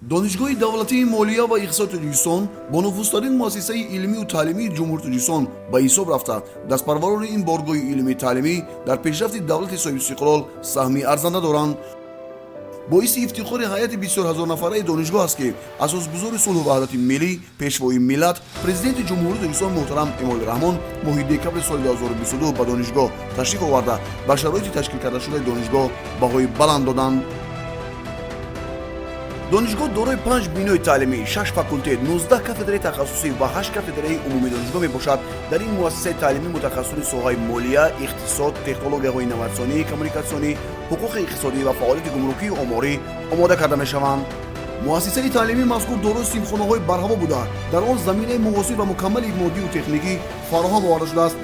Донишгоҳи давлатии молия ва иқтисоди Тоҷикистон бонуфузтарин муассисаи илмию таълимии Ҷумҳурии Тоҷикистон ба ҳисоб рафта, дастпарварони ин боргоҳи илмии таълимӣ дар пешрафти давлати соҳибистиқлол саҳми арзанда доранд. Боиси ифтихори ҳайати бисёрҳазорнафараи донишгоҳ аст, ки асосгузори сулҳу ваҳдати миллӣ, пешвои миллат, Президенти Ҷумҳурии Тоҷикистон муҳтарам Эмомалӣ Раҳмон моҳи декабри соли 2022 ба донишгоҳ ташриф оварда, ба шароити ташкил кардашудаи донишгоҳ баҳои баланд доданд. Донишгоҳ дорои панҷ бинои таълимӣ, шаш факултет, 19 кафедраи тахассусӣ ва ҳашт кафедраи умумии донишгоҳ мебошад. Дар ин муассисаи таълимӣ мутахассисони соҳаи молия, иқтисод, технологияҳои инноватсионӣ, коммуникатсионӣ, ҳуқуқи иқтисодӣ ва фаъолияти гумрукию оморӣ омода карда мешаванд. Муассисаи таълимии мазкур дорои синфхонаҳои барҳаво буда, дар он заминаи муосир ва мукаммали моддию техникӣ фароҳам оварда шудааст.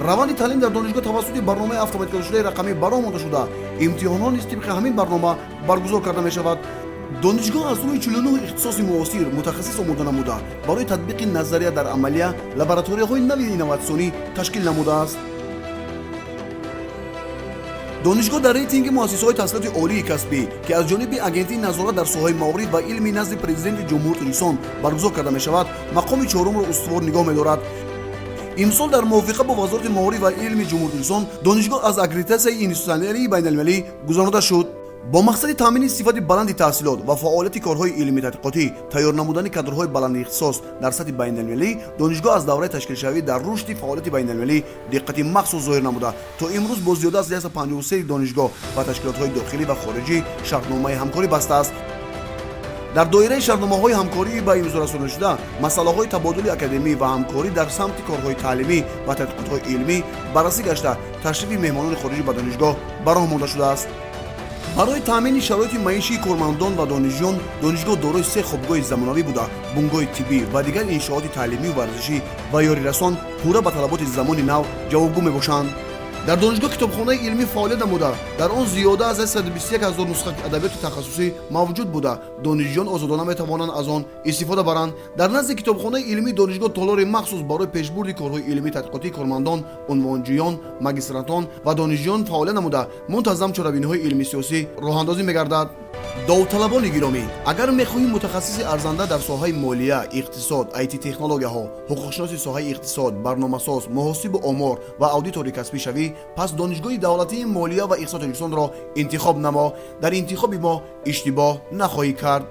Раванди таълим дар донишгоҳ тавассути барномаи автоматикашудаи рақамӣ ба роҳ монда шуда, имтиҳонҳо низ тибқи ҳамин барнома баргузор карда мешавад. Донишгоҳ аз рӯи 49 ихтисоси муосир мутахассис омода намуда, барои татбиқи назария дар амалия лабораторияҳои нави инноватсионӣ ташкил намудааст. Донишгоҳ дар рейтинги муассисаҳои таҳсилоти олии касбӣ, ки аз ҷониби Агентии назорат дар соҳаи маориф ва илми назди Президенти Ҷумҳурии Тоҷикистон баргузор карда мешавад, мақоми чорумро устувор нигоҳ медорад. Имсол дар мувофиқа бо Вазорати маориф ва илми Ҷумҳурии Тоҷикистон донишгоҳ аз аккредитатсияи институтсионалии байналмилалӣ гузаронида шуд. Бо мақсади таъмини сифати баланди таҳсилот ва фаъолияти корҳои илмӣ тадқиқотӣ, тайёр намудани кадрҳои баландихтисос дар сатҳи байналмилалӣ, донишгоҳ аз давраи ташкилшавӣ дар рушди фаъолияти байналмилалӣ диққати махсус зоҳир намуда, то имрӯз бо зиёда аз 153 донишгоҳ ва ташкилотҳои дохилӣ ва хориҷӣ шартномаи ҳамкорӣ бастааст. Дар доираи шартномаҳои ҳамкорӣ ба имзо расондашуда масъалаҳои табодули академӣ ва ҳамкорӣ дар самти корҳои таълимӣ ва тадқиқотҳои илмӣ баррасӣ гашта, ташрифи меҳмонони хориҷӣ ба донишгоҳ ба роҳ монда шудааст. Барои таъмини шароити маишии кормандон ва донишҷӯён донишгоҳ дорои се хобгоҳи замонавӣ буда, бунгоҳи тиббӣ ва дигар иншооти таълимию варзишӣ ва ёрирасон пурра ба талаботи замони нав ҷавобгӯ мебошанд. Дар донишгоҳ китобхонаи илмӣ фаъолият намуда, дар он зиёда аз 121 ҳазор нусха адабиёти тахассусӣ мавҷуд буда, донишҷӯён озодона метавонанд аз он истифода баранд. Дар назди китобхонаи илмии донишгоҳ толори махсус барои пешбурди корҳои илмии тадқиқотии кормандон, унвонҷӯён, магистрантон ва донишҷӯён фаъолият намуда, мунтазам чорабиниҳои илмии сиёсӣ роҳандозӣ мегардад. Довталабони гиромӣ, агар мехоҳӣ мутахассиси арзанда дар соҳаи молия, иқтисод, IT технологияҳо, ҳуқуқшиноси соҳаи иқтисод, барномасоз, муҳосибу омор ва аудитори касбӣ шавӣ, пас Донишгоҳи давлатии молия ва иқтисоди Тоҷикистонро интихоб намо. Дар интихоби мо иштибоҳ нахоҳӣ кард.